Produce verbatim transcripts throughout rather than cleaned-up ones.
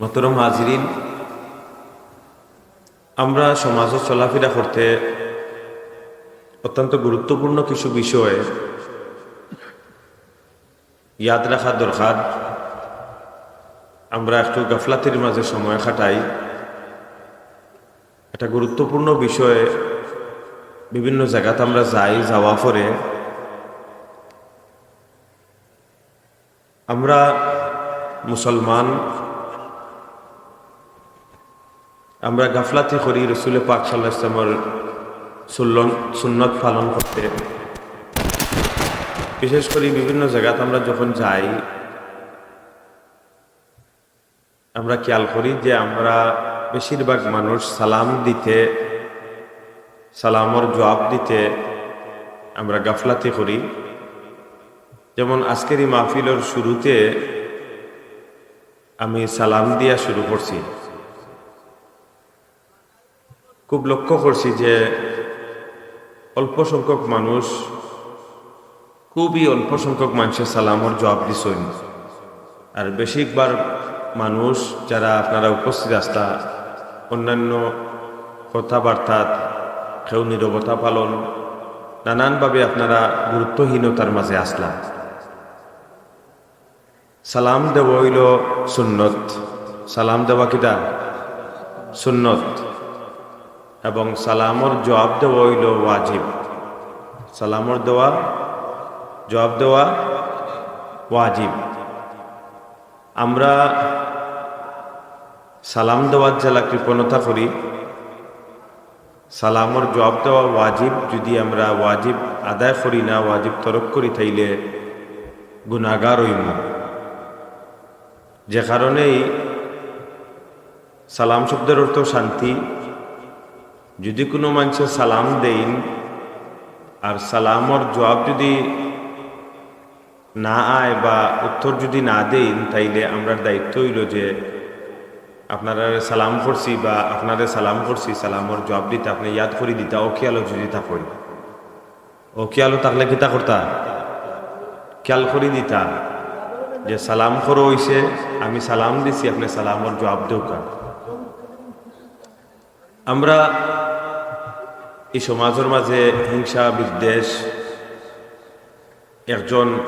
মোহতরম হাজিরিন, আমরা সমাজো চলাফিরা করতে অত্যন্ত গুরুত্বপূর্ণ কিছু বিষয় ইয়াদ রাখা দরকার। আমরা একটু গাফলাতির মাঝে সময় কাটাই। একটা গুরুত্বপূর্ণ বিষয়, বিভিন্ন জাগাত আমরা যাই, যাওয়া পরে আমরা মুসলমান, আমরা গাফলাতি করি রসুলে পাক সাল্লাল্লাহু আলাইহি ওয়াসাল্লামর সুল্লন-, সুন্নত পালন করতে। বিশেষ করি বিভিন্ন জাগাত আমরা যখন যাই, আমরা খেয়াল করি যে আমরা বেশিরভাগ মানুষ সালাম দিতে, সালামর জবাব দিতে আমরা গাফলাতি করি। যেমন আজকের এই মাহফিলর শুরুতে আমি সালাম দিয়া শুরু করছি। খুব লক্ষ্য করছি যে অল্প সংখ্যক মানুষ, খুবই অল্প সংখ্যক মানুষে সালামর জবাব দিছইন। আর বেশিরভাগ মানুষ যারা আপনারা উপস্থিত আছলা, অন্যান্য কথাবার্তা, কেউ নীরবতা পালন, নানানভাবে আপনারা গুরুত্বহীনতার মাঝে আছলা। সালাম দেওয়া অইলো সুন্নত। সালাম দেওয়া কিতা? সুন্নত। এবং সালামর জবাব দেওয়া অইলো ওয়াজিব। সালামর দেওয়া, জবাব দেওয়া ওয়াজিব। আমরা সালাম দেওয়ার জেলা কৃপণতা করি, সালামর জবাব দেওয়া ওয়াজিব, যদি আমরা ওয়াজিব আদায় করি না, ওয়াজিব তরক করি, তাইলে গুনাহগার অইমু। যে কারণেই সালাম শব্দর অর্থ শান্তি। যদি কুনু মানষে সালাম দেইন আর সালামর জবাব যদি না আয় বা উত্তর যদি না দেইন, তাইলে আমরার দায়িত্ব অইলো যে আপনারারে সালাম করছি বা আপনারে সালাম করছি, সালামর জবাব দিতা, আপনে ইয়াদ করি দিতা, অখিয়ালো যদি থাকইন। অখিয়ালো থাকলে কিতা করতা? খেয়াল করি দিতা যে সালাম করা অইছে, আমি সালাম দিছি, আপনে সালামর জবাব দেউক্কা। আমরা এই সমাজর মাঝে হিংসা বিদ্বেষ, একজন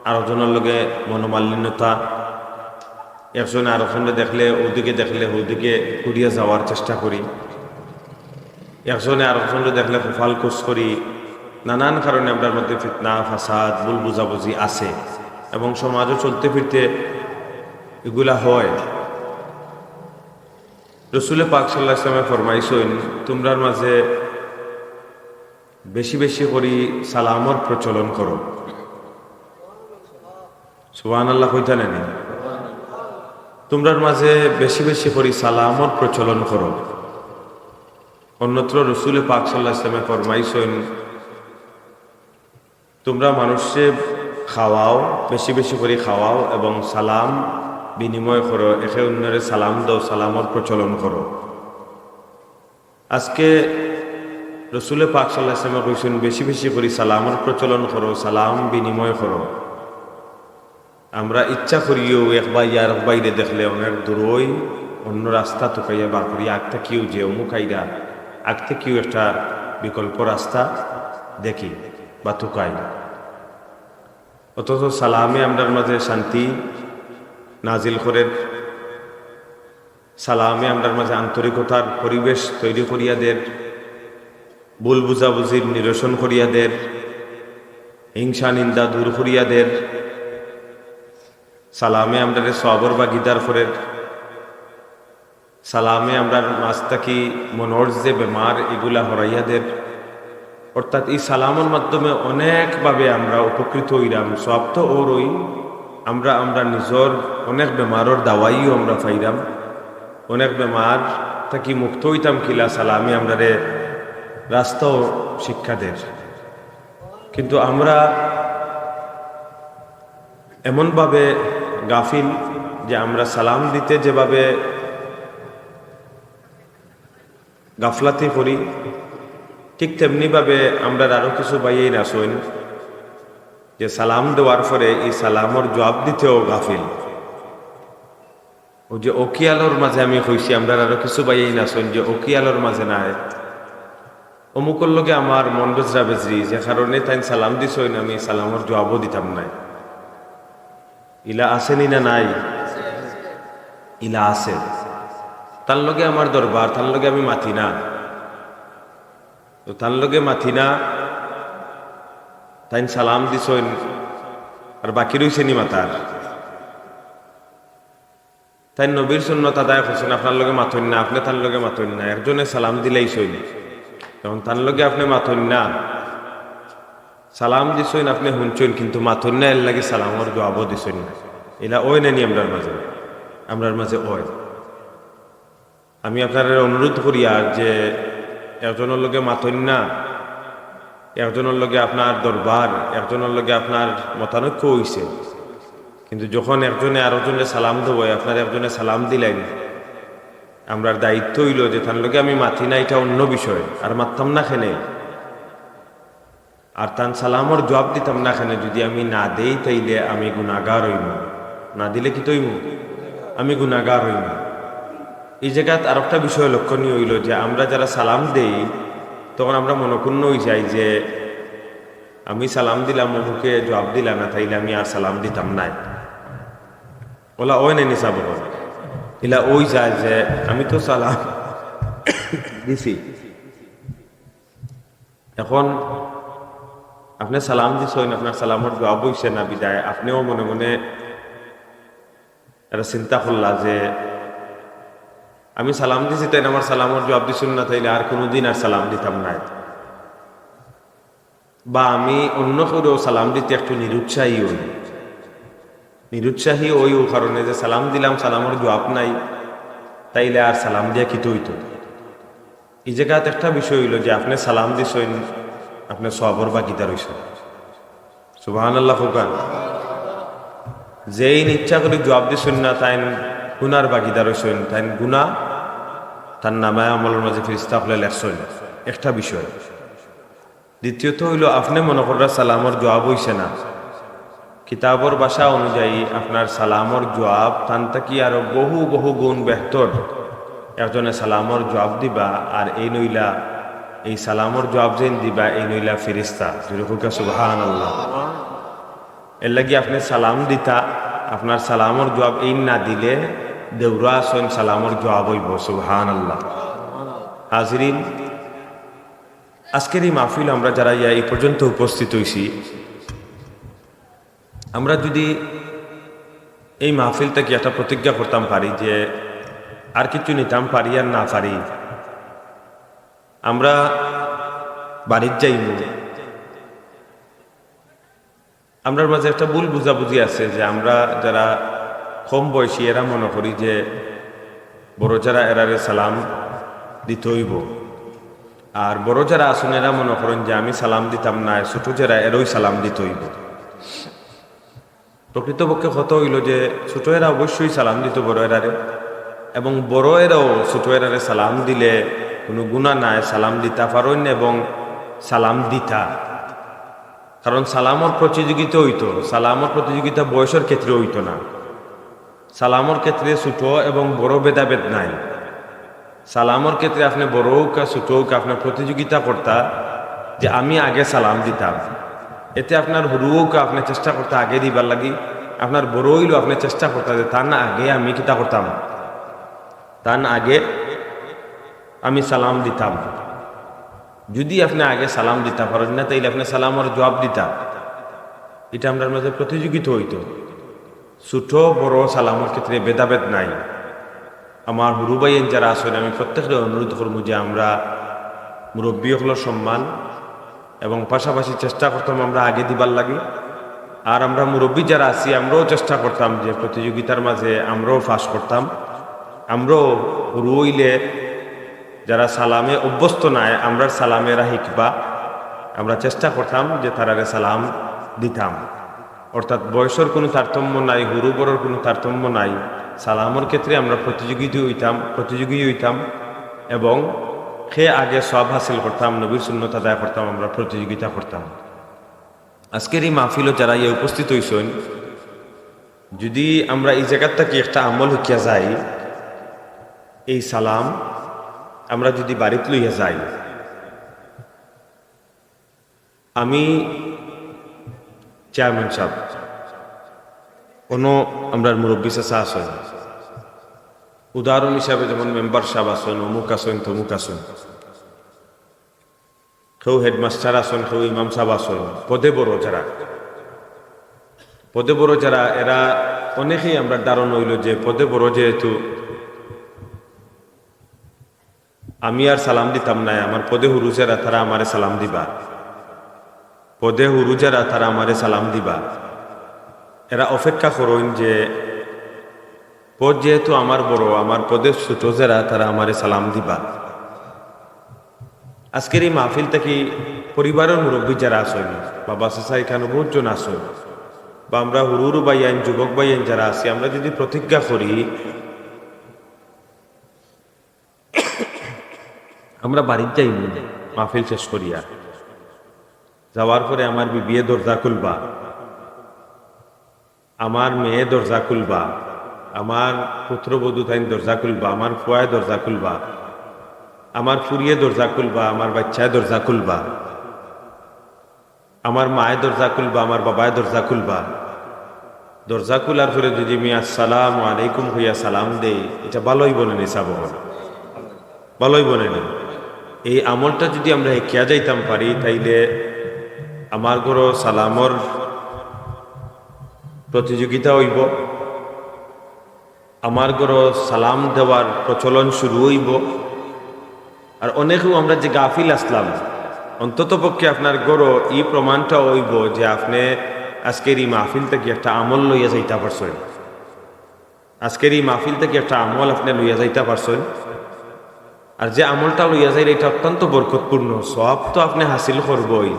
আরকজনর লগে মনোমালিন্যতা, একজনে আরকজনরে দেখলে, অউদিকে দেখলে অউদিকে ঘুরিয়া যাওয়ার চেষ্টা করি, একজনে আরকজনরে দেখলে কপাল কুঁচ করি। নানান কারণে আমরার মধ্যে ফিতনা, ফাসাদ, ভুল বুঝাবুঝি আছে এবং সমাজো চলতে ফিরতে এগুলা হয়। রসুলে পাক সাল্লাল্লাহু আলাইহি ওয়াসাল্লামে ফরমাইছইন, তুমরার মাঝে বেশি বেশি করি সালামর প্রচলন করো। সুবহানাল্লাহ কইতা নানি? তুমরার মাঝে বেশি বেশি করি সালামর প্রচলন করো। অন্যত্র রসুলে পাক সাল্লাল্লাহু আলাইহি ওয়াসাল্লামে ফরমাইছইন, তুমরা মানুষরে খাওয়াও, বেশি বেশি করি খাওয়াও এবং সালাম বিনিময় করো, একে অন্যরে সালাম দেও, সালামর প্রচলন করো। আজকে রসুলে পাক সাল্লাল্লাহু আলাইহি ওয়াসাল্লামে কইছইন, বেশি বেশি করি সালামর প্রচলন করো, সালাম বিনিময় করো। আমরা ইচ্ছা করিও এক ভাই আর এক ভাইরে দেখলে অনেক দূরই অন্য রাস্তা তুকাইয়া বার করি, আগ থাকিও যে অমুক আইরা, আগ থাকিও একটা বিকল্প রাস্তা দেখি বা তুকাই। অথচ সালামে আমরার মাঝে শান্তি নাজিল করের, সালামে আমরার মাঝে আন্তরিকতার পরিবেশ তৈরি করিয়া দের, ভুল বুঝাবুঝির নিরসন করিয়া দের, হিংসা নিন্দা দূর করিয়া দের। সালামে আমরারে সওয়াবর ভাগিদার করের। সালামে আমরার মাঝ থাকি মনর যে বেমার, ইগুলা হরাইয়া দের। অর্থাৎ এই সালামর মাধ্যমে অনেকভাবে আমরা উপকৃত অইরাম। সওয়াব তো অরই, আমরা, আমরা নিজর অনেক বেমারর দাওয়াইও আমরা পাইরাম। অনেক বেমার থাকি মুক্ত অইতাম কিলা, সালামে আমরারে রাস্তাও শিক্ষা দের। কিন্তু আমরা এমনভাবে গাফিল যে আমরা সালাম দিতে যেভাবে গাফলাতি করি, ঠিক তেমনিভাবে আমরার আরো কিছু ভাইয়াইন আছইন যে সালাম দেওয়ার পরে এই সালামর জবাব দিতেও গাফিল। অউ যে অখিয়ালর মাঝে আমি কইছি, আমরার আরো কিছু ভাইয়াইন আছইন যে অখিয়ালর মাঝে নাই, অমুকর লগে আমার মন বেজরা বেজরি, যে কারণে তাইন সালাম দিছইন, আমি সালামর জুয়াবও দিতাম নায়। ইলা আছে নি না নাই? ইলা আছে। তান লগে আমার দরবার, তান লগে আমি মাতি না। তো তান লগে মাতি না, তাইন সালাম দিছইন, আর বাকি রইছে নি মাতার? তাইন নবীর সুন্নত আদায় করছইন, আপনার লগে মাতইন না, আপনে তান লগে মাতইন না, একজনে সালাম দিলাইছইন, এখন তান লগে আপনে মাতইন না, সালাম দিছইন, আপনে হুনছইন, কিন্তু মাতইন না, এরলাগি সালামর জুয়াবও দিছইন না। ইলা অয় না নি আমরার মাঝে? আমরার মাঝে অয়। আমি আপনারারে অনুরোধ করিয়ার যে একজনর লগে মাতইন না, একজনর লগে আপনার দরবার, একজনর লগে আপনার মতানৈক্য অইছে, কিন্তু যখন একজনে আরোজনরে সালাম দেয়, আপনার একজনে সালাম দিলাইন, আমরার দায়িত্ব অইলো যে তান লগে আমি মাতি না, ইটা অন্য বিষয়, আর মাততাম না কেনে। আর তান সালামর জুয়াব দিতাম না কেনে, যুদি আমি না দেই, তাইলে আমি গুনাগার অইমু। না দিলে কিতা অইমু? আমি গুনাগার অইমু। ই জাগাত আরোকটা বিষয় লক্ষণীয় অইলো যে আমরা যারা সালাম দেই, তখন আমরা মনক্ষুণ্ণ অইযাই যে আমি সালাম দিলাম, অমুকে জুয়াব দিলা না, তাইলে আমি আর সালাম দিতাম নায়। অলা অয় না নি সাব? ইলা অইযায় যে আমি তো সালাম দিছি, এখন আপনে সালাম দিছইন, আপনার সালামর জুয়াব অইছে না, বিদায় আপনেও মনে মনে একটা চিন্তা করলা যে আমি সালাম দিছি, তাইন আমার সালামর জুয়াব দিছইন না, তাইলে আর কুনুদিন আর সালাম দিতাম নায়। বা আমি অন্য কেউরেও সালাম দিতে একটু নিরুৎসাহী অই, নিরুৎসাহী অই অউ কারণে যে সালাম দিলাম, সালামর জুয়াব নাই, তাইলে আর সালাম দিয়া কিতা অইতো? ই জাগাত একটা বিষয় অইলো যে আপনে সালাম দিছইন, আপনে সওয়াবর ভাগিদার অইছইন। সুবহানাল্লাহ কউক্কা। যেইন ইচ্ছা করি জুয়াব দিছইন না, তাইন গুনার ভাগিদার অইছইন, তাইন গুনা তান নামায়ে আমলর মাঝে ফিরিস্তা অকলে লেখছইন, একটা বিষয়। দ্বিতীয়ত অইলো, আপনে মনো কররা সালামর জুয়াব অইছে না, কিতাবর ভাষা অনুযায়ী আপনার সালামর জুয়াব তান থাকি আরো বহু বহু গুণ বেহতর। একজনে সালামর জুয়াব দিবা, আর এইন অইলা, এই সালামর জুয়াব যেইন দিবা, এইন অইলা ফিরিস্তা। জোরে কউক্কা সুবহানাল্লাহ। এরলাগি আপনে সালাম দিতা, আপনার সালামর জুয়াব এইন না দিলে দেউরা আছইন, সালামর জুয়াব অইবো। সুবহানাল্লাহ। হাজিরিন, আজকের এই মাহফিল আমরা যারা ইয়া এই পর্যন্ত উপস্থিত অইছি, আমরা যুদি এই মাহফিল থাকি একটা প্রতিজ্ঞা করতাম পারি যে আর কিচ্ছু নিতাম পারি আর না পারি, আমরা বাড়িত যাইমু। আমরার মাঝে একটা ভুল বুঝাবুঝি আছে যে আমরা যারা কম বয়সী এরা মনো করি যে বড় যারা এরারে সালাম দিতে অইবো, আর বড় যারা আছইন এরা মনো করইন যে আমি সালাম দিতাম না, ছোট যারা এরাউ সালাম দিতে অইবো। প্রকৃতপক্ষে কথা অইলো যে ছোট এরা অবশ্যই সালাম দিতো বড় এরারে, এবং বড় এরাও ছোট এরারে সালাম দিলে কুনু গুনা নাই, সালাম দিতা পারইন এবং সালাম দিতা। কারণ সালামর প্রতিযোগিতা অইতো, সালামর প্রতিযোগিতা বয়সর ক্ষেত্রে অইতো না। সালামর ক্ষেত্রে ছোট এবং বড় ভেদাভেদ নাই। সালামর ক্ষেত্রে আপনে বড় অউক্কা, ছোট অউক্কা, আপনে প্রতিযোগিতা করতা যে আমি আগে সালাম দিতাম। এতে আপনার হুরু অউক্কা, আপনে চেষ্টা করতা আগে দিবার লাগি, আপনার বড় অইলেও আপনে চেষ্টা করতা যে তান আগে আমি কিতা করতাম, তান আগে আমি সালাম দিতাম। যুদি আপনে আগে সালাম দিতা পারইন না, তাইলে আপনে সালামর জুয়াব দিতা। ইটা আমরার মাঝে প্রতিযোগিতা অইতো। ছোট বড় সালামর ক্ষেত্রে ভেদাভেদ নাই। আমার হুরু ভাইয়াইন যারা আছইন, আমি প্রত্যেকরে অনুরোধ করমু যে আমরা মুরব্বি অকলর সম্মান এবং পাশাপাশি চেষ্টা করতাম আমরা আগে দিবার লাগি। আর আমরা মুরব্বি যারা আছি, আমরাও চেষ্টা করতাম যে প্রতিযোগিতার মাঝে আমরাও ফার্স্ট করতাম। আমরাও হুরু অইলে যারা সালামে অভ্যস্ত নায়, আমরার সালামে এরা হিকবা, আমরা চেষ্টা করতাম যে তারারে সালাম দিতাম। অর্থাৎ বয়সর কুনু তারতম্য নাই, হুরু বড়র কুনু তারতম্য নাই। সালামর ক্ষেত্রে আমরা প্রতিযোগিতা অইতাম, প্রতিযোগী অইতাম এবং কে আগে সওয়াব হাসিল করতাম, নবীর সুন্নত আদায় করতাম, আমরা প্রতিযোগিতা করতাম। আজকের এই মাহফিলো যারা ইয়া উপস্থিত অইছইন, যদি আমরা ই জাগাত থাকি একটা আমল হিকিয়া যাই, এই সালাম আমরা যদি বাড়িত লইয়া যাই, আমি চেয়ারম্যান সাব, অনো আমরার মুরব্বী চাচা আছইন, উদাহরণ হিসাবে যেমন মেম্বার সাব আছইন, অমুক আছইন, তমুক আছইন, কেউ হেডমাস্টার আছইন, কেউ ইমাম সাব আছইন, পদে বড় যারা, পদে বড় যারা, এরা অনেকেই আমরার ধারণা অইলো যে পদে বড় যেহেতু আমি আর সালাম দিতাম নায়, আমার পদে হুরু যারা তারা আমারে সালাম দিবা, পদে হুরু যারা তারা আমারে সালাম দিবা। এরা অপেক্ষা করইন যে পদ যেহেতু আমার বড়, আমার পদে ছোট যারা তারা আমারে সালাম দিবা। আজকের এই মাহফিল থাকি পরিবারর মুরব্বী যারা আছইন, বাবা চাচা এখানো বহুত জন আছইন, বা আমরা হুরু হুরু ভাইয়াইন, যুবক ভাইয়াইন যারা আছি, আমরা যদি প্রতিজ্ঞা করি, আমরা বাড়িত যাইমু মাহফিল শেষ করিয়া, যাওয়ার পরে আমার বিবিয়ে দরজা খুলবা, আমার মেয়ে দরজা খুলবা, আমার পুত্রবধূ তাইন দরজা খুলবা, আমার ফুয়ায় দরজা খুলবা, আমার ফুরিয়ে দরজা খুলবা, আমার বাচ্চায় দরজা খুলবা, আমার মায়ে দরজা খুলবা, আমার বাবায় দরজা খুলবা। দরজা খুলার পরে যদি আমি আসসালামু আলাইকুম কইয়া সালাম দেই, ইটা ভালা অইবো নি সাব অকল? ভালা অইবো নি? এই আমলটা যদি আমরা হিকিয়া যাইতাম পারি, তাইলে আমার ঘরো সালামর প্রতিযোগিতা অইবো, আমার ঘরো সালাম দেওয়ার প্রচলন শুরু অইবো। আর অনেকেউ আমরা যে গাফিল আছলাম, অন্তত পক্ষে আপনার ঘরো ই প্রমাণটা অইবো যে আপনে আজকের ই মাহফিল থাকি একটা আমল লইয়া যাইতা পারছইন, আজকের ই মাহফিল থাকি একটা আমল আপনে লইয়া যাইতা পারছইন। আর যে আমলটা লইয়া যাইরা, ইটা অত্যন্ত বরকতপূর্ণ, সওয়াব তো আপনে হাসিল করবায়,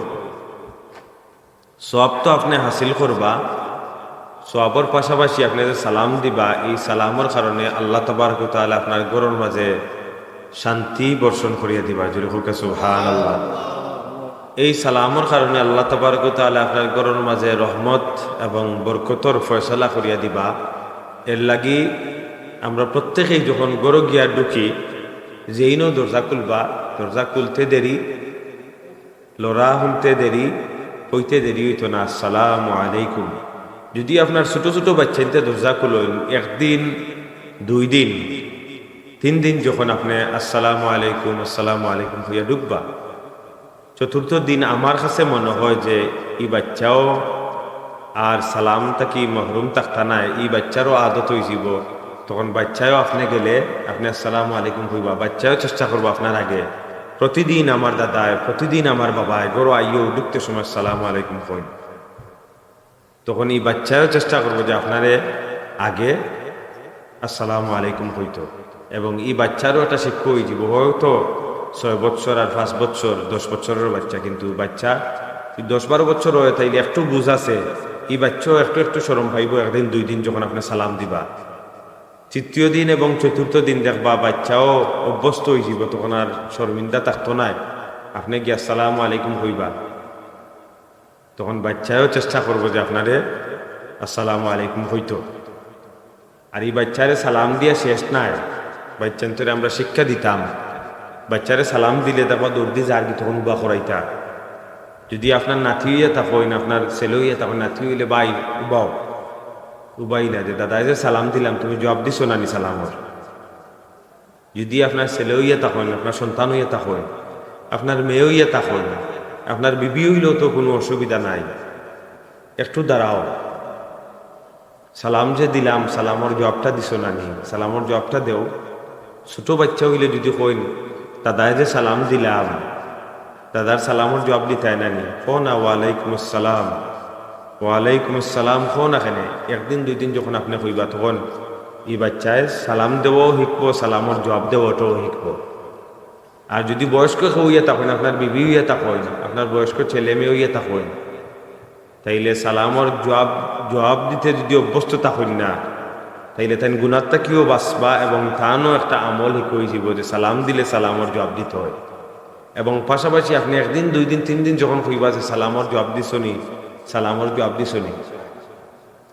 সওয়াব তো আপনে হাসিল করবা, সওয়াবর পাশাপাশি আপনে যে সালাম দিবা, ই সালামর কারণে আল্লাহ তাবারক ওয়া তাআলা আপনার ঘরর মাঝে শান্তি বর্ষণ করিয়া দিবা। জোরে কউক্কা সুবহানাল্লাহ। এই সালামর কারণে আল্লাহ তাবারক ওয়া তাআলা আপনার ঘরর মাঝে রহমত এবং বরকতর ফয়সালা করিয়া দিবা। এরলাগি আমরা প্রত্যেকেই যখন ঘরো গিয়া ঢুকি, যেইনও দরজা খুলবা, দরজা খুলতে দেরি, লড়া হুনতে দেরি, কইতে দেরি অইতো না, আসসালামু আলাইকুম। যদি আপনার ছোট ছোট বাচ্চাইন্তে দরজা খুলইন, একদিন, দুই দিন, তিন দিন যখন আপনে আসসালামু আলাইকুম, আসসালামু আলাইকুম কইয়া ঢুকবা, চতুর্থ দিন আমার কাছে মনে হয় যে ই বাচ্চাও আর সালাম থাকি মহরুম থাকতা নায়, ই বাচ্চারও আদত অইযিবো। তখন বাচ্চায়ও আপনে গেলে আপনে আসসালামু আলাইকুম কইবা, বাচ্চায়ও চেষ্টা করবো আপনার আগে, প্রতিদিন আমার দাদায়, প্রতিদিন আমার বাবায় ঘরো আইয়াও ঢুকতে সময় আসসালামু আলাইকুম কইন। তখন ই বাচ্চায়ও চেষ্টা করবো যে আপনারে আগে আসসালামু আলাইকুম কইতো। এবং ই বাচ্চারও একটা শিক্ষা অইযিবো, হয়তো ছয় বছর আর পাঁচ বছর, দশ বছরর বাচ্চা, কিন্তু বাচ্চা যদি দশ বারো বছর অয়, তাইলে একটু বুঝ আছে, ই বাচ্চাও একটু একটু শরম পাইবো, একদিন দুই দিন যখন আপনে সালাম দিবা। তৃতীয় দিন এবং চতুর্থ দিন দেখবা বাচ্চাও অভ্যস্ত অইযিবো, তখন আর শরমিন্দা থাকতো নায়, আপনে গিয়া আসসালামু আলাইকুম কইবা। তখন বাচ্চায়ও চেষ্টা করবো যে আপনারে আসসালামু আলাইকুম কইতো। আর ই বাচ্চারে সালাম দিয়া শেষ নায়, বাচ্চাইন্তরে আমরা শিক্ষা দিতাম। বাচ্চারে সালাম দিলে দেখবা দৌড়দি যারগি, তখন উবা করাইতা। যদি আপনার নাতি অইয়া থাকইন, আপনার ছেলে অইয়া থাকইন, নাতি অইলে, "ভাই, উবাও, উবাইলা যে দাদায় যে সালাম দিলাম, তুমি জুয়াব দিছো না নি সালামর?" যদি আপনার ছেলে অইয়া থাকইন, আপনার সন্তান অইয়া থাকইন, আপনার মেয়ে অইয়া থাকইন, আপনার বিবি অইলেও তো কুনু অসুবিধা নাই, একটু দাঁড়াও। সালাম যে দিলাম, সালামর জুয়াবটা দিছো না নি? সালামর জুয়াবটা দেও। ছোট বাচ্চা অইলে যদি কইন, "দাদায় যে সালাম দিলাম, দাদার সালামর জুয়াব দিতায় না নি?" কও না, "ওয়ালাইকুম আসসালাম, ওয়ালাইকুম আসসালাম," কও না কেনে? একদিন দুই দিন যখন আপনে কইবা, তখন ই বাচ্চায় সালাম দেওয়াও শিখবো, সালামর জুয়াব দেওয়াটাও শিখবো। আর যদি বয়স্ক কেউ অইয়া থাকইন, আপনার বিবি অইয়া থাকইন, আপনার বয়স্ক ছেলে মেয়ে অইয়া থাকইন, তাইলে সালামর জুয়াব, জুয়াব দিতে যদি অভ্যস্ত থাকইন না, তাইলে তাইন গুনার থাকিও বাঁচবা এবং তানও একটা আমল শিখা অইযিবো যে সালাম দিলে সালামর জুয়াব দিতে হয়। এবং পাশাপাশি আপনে একদিন, দুই দিন, তিন দিন যখন কইবা যে, "সালামর জুয়াব দিছো নি, সালামর জুয়াব দিছো নি?"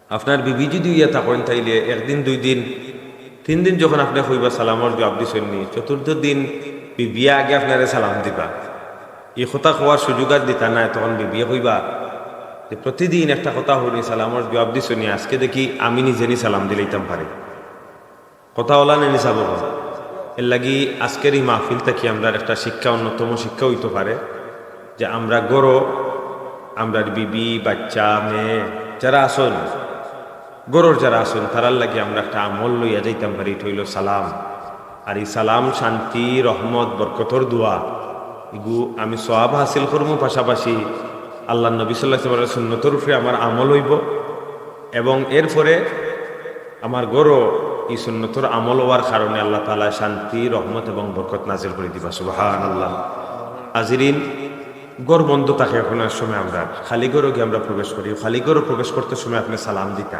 আপনার বিবি যুদি ইয়া থাকইন, তাইলে একদিন, দুই দিন, তিন দিন যখন আপনে কইবা সালামর জুয়াব দিছইন নি, চতুর্থ দিন বিবিয়ে আগে আপনারে সালাম দিবা। ই কথা কওয়ার সুযোগ আর দিতা নায়, তখন বিবিয়ে কইবা যে, "প্রতিদিন একটা কথা হুনি, সালামর জুয়াব দিছইন নি, আজকে দেখি আমি নিজে নি সালাম দিলাইতাম পারি।" কথা অলা নি নি সাব? এরলাগি আজকের ই মাহফিল থাকি আমরার একটা শিক্ষা, অন্যতম শিক্ষা অইতো পারে যে আমরা ঘরো, আমরার বিবি, বাচ্চা, মেয়ে যারা আছইন, ঘরর যারা আছইন, তারার লাগি আমরা একটা আমল লইয়া যাইতাম পারি, ইটা অইলো সালাম। আর ই সালাম শান্তি, রহমত, বরকতর দোয়া, ইগু আমি সওয়াব হাসিল করমু, পাশাপাশি আল্লার নবী সাল্লাল্লাহু আলাইহি ওয়াসাল্লামর সুন্নতর উপরে আমার আমল অইবো, এবং এরপরে আমার ঘরো ই সুন্নতর আমল অওয়ার কারণে আল্লাহ তাআলায় শান্তি, রহমত এবং বরকত নাজিল করি দিবা। সুবহানাল্লাহ। হাজিরিন, ঘর বন্ধ থাকে অখন সময়, আমরা খালি ঘরো গিয়া আমরা প্রবেশ করি। খালি ঘরো প্রবেশ করতে সময় আপনে সালাম দিতা।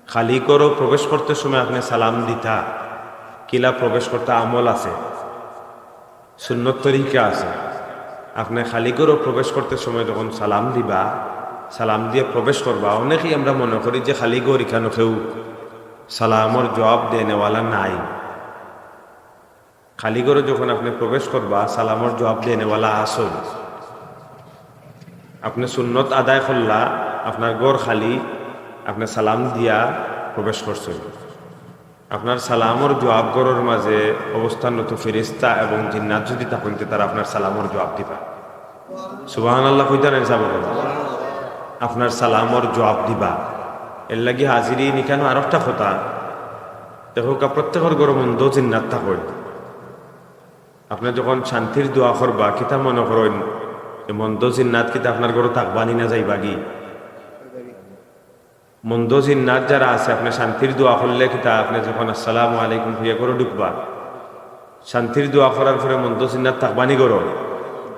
খালি ঘরো প্রবেশ করতে সময় আপনে সালাম দিতা। কিলা প্রবেশ করতা? আমল আছে, সুন্নত তরিকা আছে। আপনে খালি ঘরো প্রবেশ করতে সময় যখন সালাম দিবা, সালাম দিয়া প্রবেশ করবা, অনেকেই আমরা মনে করি যে খালি ঘর, ইখানো কেউ সালামর জুয়াব দেনেওয়ালা নাই। খালি ঘরো যখন আপনে প্রবেশ করবা, সালামর জুয়াব দেনেওয়ালা আছইন। আপনে সুন্নত আদায় করলা, আপনার ঘর খালি, আপনে সালাম দিয়া প্রবেশ করছইন। আপনার সালামর জুয়াব ঘরর মাঝে অবস্থানরত ফেরেশতা এবং জিন্নাত যুদি থাকইন তে তারা আপনার সালামর জুয়াব দিবা। সুবহানাল্লাহ কইতা নায় সাব? আপনার সালামর জুয়াব দিবা। এরলাগি হাজিরিন, ইখানো আরোকটা কথা, দেখউক্কা, প্রত্যেকর ঘরো মন্দ জিন্নাত থাকইন। আপনে যখন শান্তির দোয়া করবা, কিতা মনে করইন, যে মন্দ জিন্নাত কিতা আপনার ঘরো থাকবা নি না যাইবাগি? মন্দ জিন্নাত যারা আছে, আপনে শান্তির দোয়া করলে কিতা, আপনে যখন আসসালামু আলাইকুম কইয়া ঘরো ঢুকবা, শান্তির দোয়া করার পরে মন্দ জিন্নাত থাকবা নি ঘরো?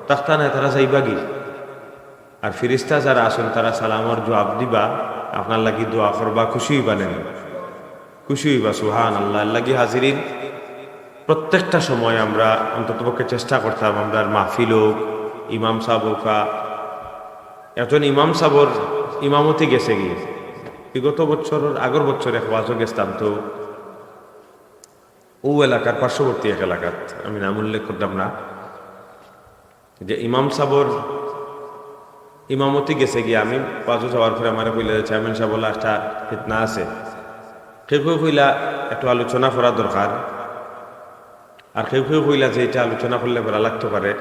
থাকতা নায়, তারা যাইবাগি। আর ফিরিস্তা যারা আছইন, তারা সালামর জুয়াব দিবা, আপনার লাগি দোয়া করবা, খুশি অইবা নি? খুশি অইবা। সুবহানাল্লাহ। এরলাগি হাজিরিন, প্রত্যেকটা সময় আমরা অন্ততপক্ষে চেষ্টা করতাম, আমরার মাহফিল অউক, ইমাম সাব অউক্কা, একজন ইমাম সাবর ইমামতি গেছেগি। বিগত বছর, আগর বছর এক ওয়াজো গেছলাম, তো অউ এলাকার পার্শ্ববর্তী এক এলাকাত, আমি নাম উল্লেখ করতাম না, যে ইমাম সাবর ইমামতি গেছেগি। আমি ওয়াজো যাওয়ার পরে আমারে কইলা যে, "চেয়ারম্যান সাব, অলা একটা ফিতনা আছে।" কেউ কেউ কইলা একটু আলোচনা করা দরকার, আর কেউ কেউ কইলা যে ইটা আলোচনা করলে ভালা লাগতো পারে।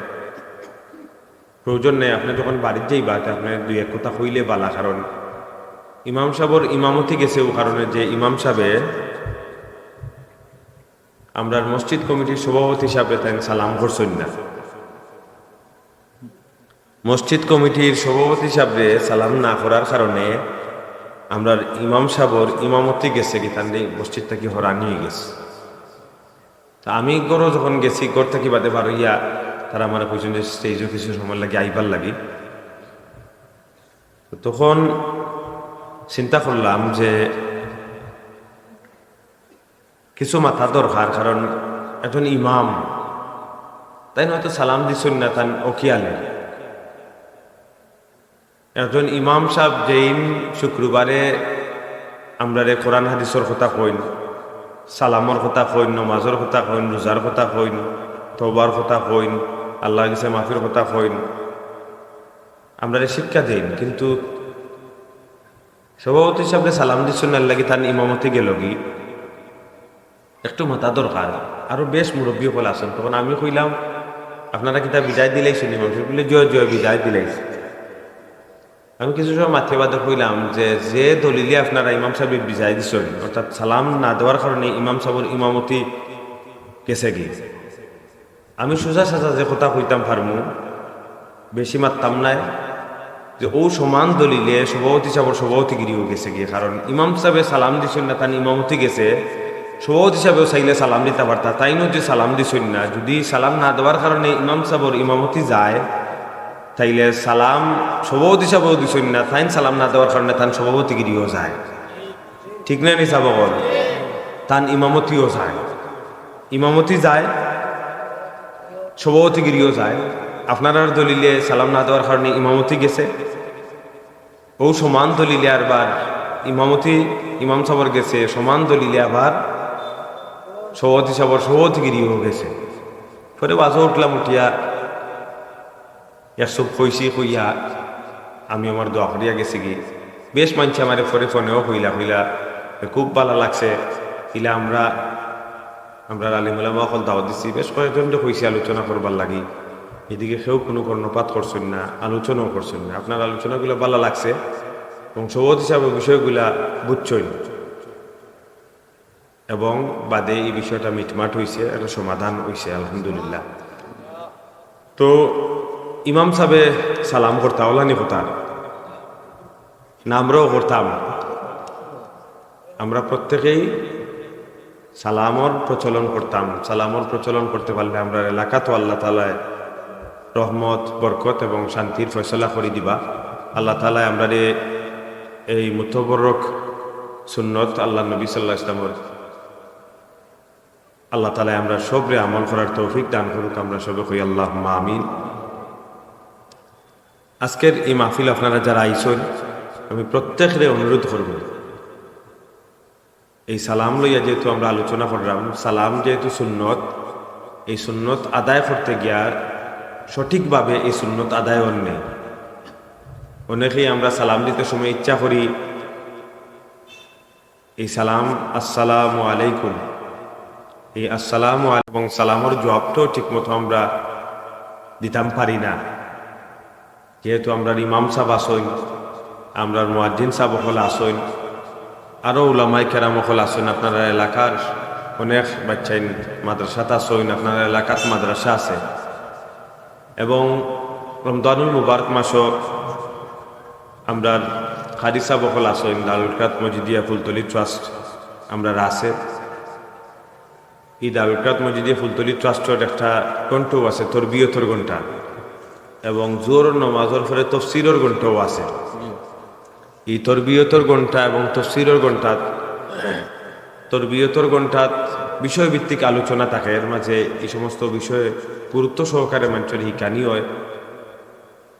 প্রয়োজন নাই, আপনে যখন বাড়িত যাইবা, তে আপনে দুই এক কথা কইলে ভালা, কারণ ইমাম সাবর ইমামতি গেছে, অউ কারণে যে ইমাম সাবে আমরার মসজিদ কমিটির সভাপতি সাবরে তাইন সালাম করছইন না। মসজিদ কমিটির সভাপতি সাবরে সালাম না করার কারণে আমরার ইমাম সাবর ইমামতি গেছেগি, তানরে মসজিদ থাকি হরানি অইগেছে। তে আমি ঘরো যখন গেছি, ঘর থাকি বাদে বারইয়া তারা আমারে কইছইন যে স্টেজো কিছু সময় লাগি আইবার লাগি। তো তখন চিন্তা করলাম যে কিছু মাতা দরকার, কারণ একজন ইমাম, তাইন হয়তো সালাম দিছইন না, তান অখিয়ালে। একজন ইমাম সাব যেইন শুক্রবারে আমরারে কোরআন হাদিসর কথা কইন, সালামর কথা কইন, নমাজর কথা কইন, রোজার কথা কইন, তওবার কথা কইন, আল্লার গেছে মাফির কথা কইন, আমরারে শিক্ষা দেইন, কিন্তু সভাপতি সাবরে সালাম দিছইন না, এরলাগি তান ইমামতি গেলোগি। একটু মাতা দরকার, আরো বেশ মুরব্বি অকল আছইন। তখন আমি কইলাম, "আপনারা কিতা বিদায় দিলাইছইন ইমাম সাবরে?" বলে, "জয় জয়, বিদায় দিলাইছি।" আমি কিছু সময় মাতিয়া বাদে কইলাম যে, "যে দলিলে আপনারা ইমাম সাবরে বিদায় দিছইন, অর্থাৎ সালাম না দেওয়ার কারণে ইমাম সাবর ইমামতি গেছেগি।" আমি সোজা সাজা যে কথা কইতাম পারমু, বেশি মাততাম নায়, যে অউ সমান দলিলে সভাপতি সাবর সভাপতিগিরিও গেছেগি, কারণ ইমাম সাবে সালাম দিছইন না, তান ইমামতি গেছে, সভাপতি সাবেও চাইলে সালাম দিতা পারতা, তাইনও যে সালাম দিছইন না, যুদি সালাম না দেওয়ার কারণে ইমাম সাবর ইমামতি যায়, তাইলে সালাম সভাপতি সাবেও দিছইন না, তাইন সালাম না দেওয়ার কারণে তান সভাপতিগিরিও যায়। ঠিক না নি সাব অকল? তান ইমামতিও যায়, ইমামতি যায়, সভাপতিগিরিও যায়। আপনারার দলিলে সালাম না দেওয়ার কারণে ইমামতি গেছে। ও সমান দলিলে আরবার ইমামতি, ইমাম সাবর গেছে সমান দলিলে আবার সভাপতি সাবর সভাপতিগিরিও গেছে। পরে বাজো উঠলাম, উঠিয়া এক সব কইছি, কইয়া আমি আমার দোয়া করিয়া গেছি গি। বেশ মানষে আমারে পরে ফোনেও কইলা, কইলা, "খুব ভালা লাগছে, ইলা আমরা, আমরা আলিম উলামা অকল দাওয়াত দিছি, বেশ কয়েকজনরে কইছি আলোচনা করবার লাগি, এদিকে কেউ কুনু কর্ণপাত করছইন না, আলোচনাও করছইন না। আপনার আলোচনাগুলা ভালা লাগছে এবং সভাপতি সাবে বিষয়গুলা বুঝছইন।" এবং বাদে এই বিষয়টা মিটমাট অইছে, একটা সমাধান অইছে, আলহামদুলিল্লাহ। তো ইমাম সাবে সালাম করতা, অলানি কথা না, আমরাও করতাম। আমরা প্রত্যেকেই সালামর প্রচলন করতাম। সালামর প্রচলন করতে পারলে আমরার এলাকাত আল্লাহ তাআলায় রহমত, বরকত এবং শান্তির ফয়সালা করি দিবা। আল্লাহ তাআলায় আমরারে এই মুতবরক সুন্নত আল্লাহর নবী সাল্লাল্লাহু আলাইহি ওয়াসাল্লামর, আল্লাহ তাআলায় আমরা সবরে আমল করার তৌফিক দান করুক। আমরা সবে কই, "আল্লাহুম্মা আমিন।" আজকের এই মাহফিল আপনারা যারা আইছইন, আমি প্রত্যেকরে অনুরোধ করব, এই সালাম লইয়া যেহেতু আমরা আলোচনা করলাম, সালাম যেহেতু সুন্নত, এই সুন্নত আদায় করতে গিয়া সঠিকভাবে এই সুন্নত আদায় অর নাই। অনেকেই আমরা সালাম দিতে সময় ইচ্ছা করি এই সালাম, "আসসালামু আলাইকুম", এই আসসালামু আলাইকুম এবং সালামর জবাবটাও ঠিকমতো আমরা দিতাম পারি না। যেহেতু আমরার ইমাম সাব আছইন, আমরার মুয়াজ্জিন সাব অকল আছইন, আরও উলামায়ে কেরাম অকল আছইন, আপনারা এলাকার অনেক বাচ্চাইন মাদ্রাসাত আছইন, আপনারা এলাকাত মাদ্রাসা আছে এবং রমজানুল মুবারক মাসও আমরার কারি সাব অকল আছইন, দারুল কিরাত মজিদিয়া ফুলতলি ট্রাস্ট আমরার আছে। এই দারুল কিরাত মজিদিয়া ফুলতলি ট্রাস্টর একটা ঘন্টাও আছে, তরবিয়তর ঘন্টা, এবং জোহরর নমাজর পরে তফসিরর ঘন্টাও আছে। এই তরবিয়তর ঘন্টা এবং তফসিরর ঘন্টাত, তরবিয়তর ঘন্টাত বিষয়ভিত্তিক আলোচনা থাকে, এর মাঝে এই সমস্ত বিষয়ে গুরুত্ব সহকারে মানষর হিকানি অয়।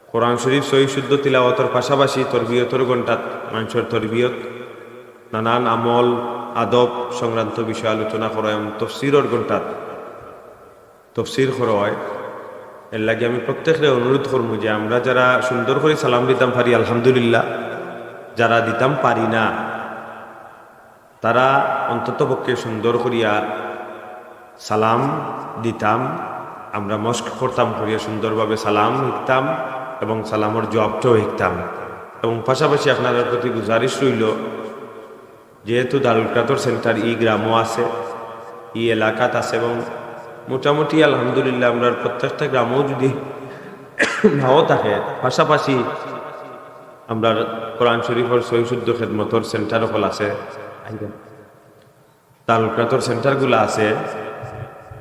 কোরআন শরীফ সহি শুদ্ধ তিলাওয়াতর পাশাপাশি তরবিয়তর ঘন্টাত মানষর তরবিয়ত, নানান আমল, আদব সংক্রান্ত বিষয়ে আলোচনা করা এবং তফসিরর ঘন্টাত তফসির করা অয়। এর লাগি আমি প্রত্যেকরে অনুরোধ করমু যে আমরা যারা সুন্দর করি সালাম দিতাম পারি, আলহামদুলিল্লাহ, যারা দিতাম পারি না, তারা অন্তত পক্ষে সুন্দর করিয়া সালাম দিতাম, আমরা মশক করতাম করিয়া সুন্দরভাবে সালাম শিখতাম এবং সালামর জবাবটাও শিখতাম। এবং পাশাপাশি আপনারার প্রতি গুজারিশ রইল, যেহেতু দারুল কিরাতর সেন্টার ই গ্রামও আছে, ই এলাকাত আছে এবং মোটামুটি আলহামদুলিল্লাহ আমরার প্রত্যেকটা গ্রামও যদি নাও থাকে, পাশাপাশি আমরার কোরআন শরীফর সহি শুদ্ধ খেদমতর সেন্টার অকল আছে। দারুল কিরাতর সেন্টারগুলা আছে,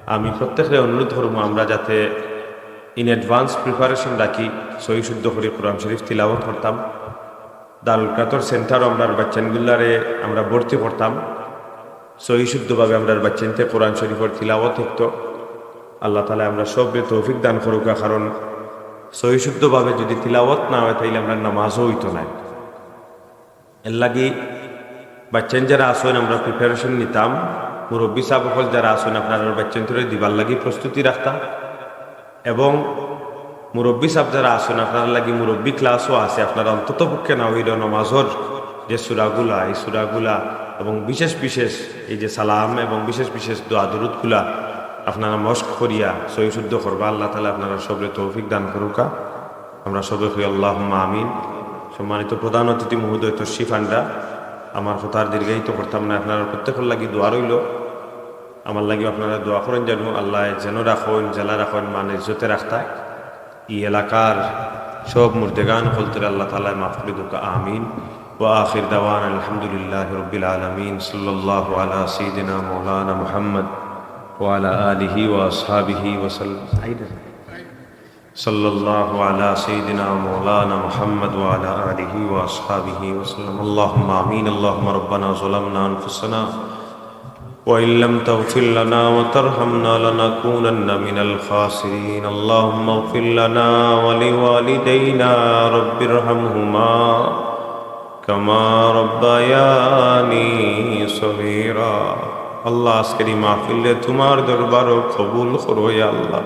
আমি প্রত্যেকরে অনুরোধ করমু আমরা যাতে in advance preparation রাখি, সহি শুদ্ধ করি কোরআন শরীফ তিলাওয়াত করতাম। দারুল কিরাতর সেন্টারও আমরার বাচ্চাইনগুলারে আমরা ভর্তি করতাম, সহি শুদ্ধভাবে আমরার বাচ্চাইন্তে কোরআন শরীফর তিলাওয়াত শিখতো। আল্লাহ তাআলায় আমরা সবরে তৌফিক দান করুকা, কারণ সহি শুদ্ধভাবে যদি তিলাওয়াত না অয়, তাইলে আমরার নামাজও অইতো নায়। এর লাগি বাচ্চাইন যারা আছইন, আমরা preparation নিতাম, মুরব্বী সাব অকল যারা আছইন, আপনারার বাচ্চাইন্তরে দিবার লাগি প্রস্তুতি রাখতা, এবং মুরব্বী সাব যারা আছইন, আপনারার লাগি মুরব্বী ক্লাসও আছে, আপনারা অন্তত পক্ষে না অইলেও নমাজর যে সূরাগুলা, এই সূরাগুলা এবং বিশেষ বিশেষ এই যে সালাম এবং বিশেষ বিশেষ দোয়া দুরুদগুলা আপনারা মশক করিয়া সহি শুদ্ধ করবা। আল্লাহ তাআলায় আপনারা সবরে তৌফিক দান করুকা। আমরা সবে কই আল্লাহুম্মা আমিন। সম্মানিত প্রধান অতিথি মহোদয় তশরিফ আনরা, আমার কথা আর দীর্ঘায়িত করতাম না, আপনারার প্রত্যেকর লাগি দোয়া রইল, আমার লাগিও আপনারা দোয়া করইন যেন আল্লায় যেন রাখইন, যেলা রাখইন, মান ইজ্জতে রাখতা। ই এলাকার সব মুর্দেগান অকলতরে আল্লাহ তাআলায় মাফ করি দেউকা, আমিন। ওয়া আখির দাওয়ানা আলহামদুলিল্লাহি রাব্বিল আলামিন। সাল্লাল্লাহু আলা সাইয়্যিদিনা মাওলানা মুহাম্মদ ওয়া আলা আলিহি ওয়া আসহাবিহি ওয়া সাল্লাম। صلى الله على سيدنا مولانا محمد وعلى آله وأصحابه وسلم. اللهم آمين. اللهم ربنا ظلمنا أنفسنا وإن لم تغفر لنا وترحمنا لنكونن من الخاسرين. اللهم اغفر لنا ولوالدينا رب ارحمهما كما ربياني صغيرا। আল্লাহ, আজকের এই মাহফিলরে তুমার দরবারো কবুল করো, ইয়া আল্লাহ।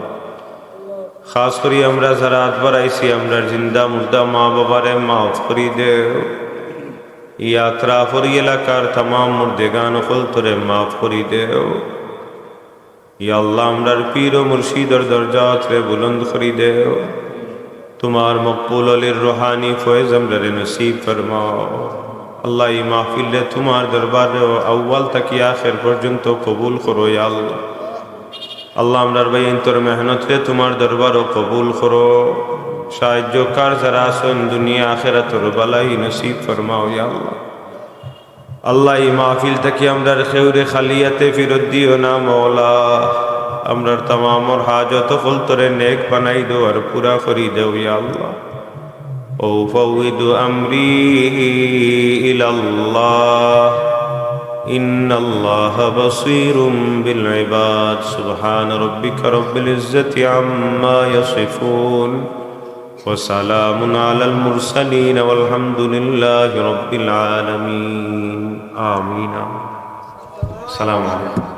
খাস করি আমরা যারা আত বাড়াইছি, আমরার জিন্দা মুর্দা মা বাবারে মাফ করি দেও। ই আতরাফর এলাকার তামাম মুর্দেগান অকলতরে মাফ করি দেও। ইয়া আল্লাহ, আমরার পীর ও মুর্শিদর দরজাতরে বুলন্দ করি দেও। তুমার মকবুল অলির রুহানি ফয়েজ আমরারে নসিব ফরমাও। আল্লাহ, ই মাহফিলরে তুমার দরবারো আউয়াল থাকি আখের পর্যন্ত কবুল করো, ইয়া আল্লাহ। আল্লাহ, আমরার ভাইয়াইন্তর মেহনতরে তুমার দরবারো কবুল করো। সাহায্যকার যারা আছইন, দুনিয়া আখেরাতর ভালাই নসিব ফরমাও, ইয়া আল্লাহ। আল্লাহ, ই মাহফিল থাকি আমরার কেউরে খালি আতে ফিরত দিও না, মাওলা। আমরার তামামর হাজত অকলতরে নেক বানাই দেও আর পুরা করি দেও, ইয়া আল্লাহ। أفوض أمري إلى الله، إن الله بصير بالعباد۔ سبحان ربك رب العزة عما يصفون، وسلام على المرسلين، والحمد لله رب العالمين۔ آمين، آمين۔ السلام عليكم۔